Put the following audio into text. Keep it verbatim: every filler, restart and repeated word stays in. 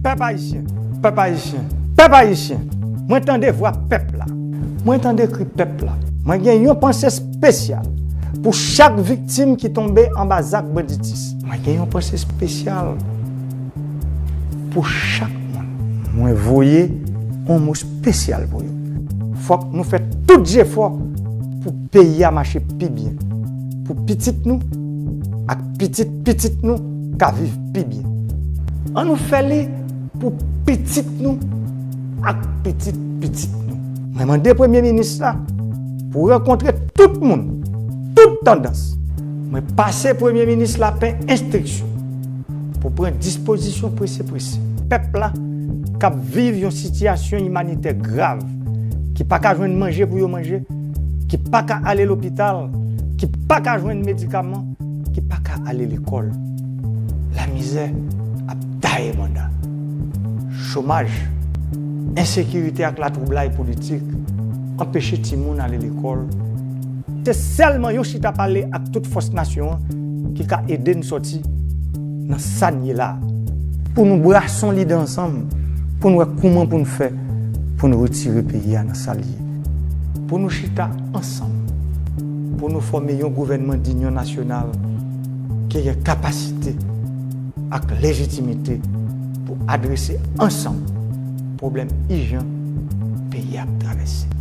Pèp ayisyen, pèp ayisyen, pèp ayisyen, mwen tande vwa pèp la. Mwen tande kri pèp la. Mwen gen yon panse espesyal pou chak viktim ki tonbe anba zak banditis. Mwen gen yon panse espesyal pou chak moun. Mwen voye yon mo espesyal pou yo. Fòk nou fè tout jefò pou peyi a mache pi byen, pou pitit nou ak pitit pitit nou ka viv pi byen. An nou fè li pou pitit nou ak pitit pitit nou. Mwen mande premye minis la pou rankontre tout moun, tout tandans. Mwen pase premye minis la pen enstriksyon pou pran dispozisyon prese prese. Pèp la k ap viv yon sitiyasyon imanitè grav, ki pa ka jwenn manje pou yo manje, ki pa ka ale lopital, ki pa ka jwenn medikaman, ki pa ka ale lekòl. Lamizè ap taye banda. Chomaj, ensekirite ak latwoublay politik anpeche timoun ale lekòl. Se sèlman yon chita pale ak tout fòs nasyon an ki ka ede n sòti nan sa n ye la a. Pou nou brase yon lide ansanm, pou n wè kouman pou n fè pou n retire peyi a nan sa l ye. Pou nou chita ansanm, pou nou fòme yon gouvènman dinyon nasyonal ki gen kapasite ak lejitimite pou adrese ansanm pwoblèm ijan peyi a ap travèse.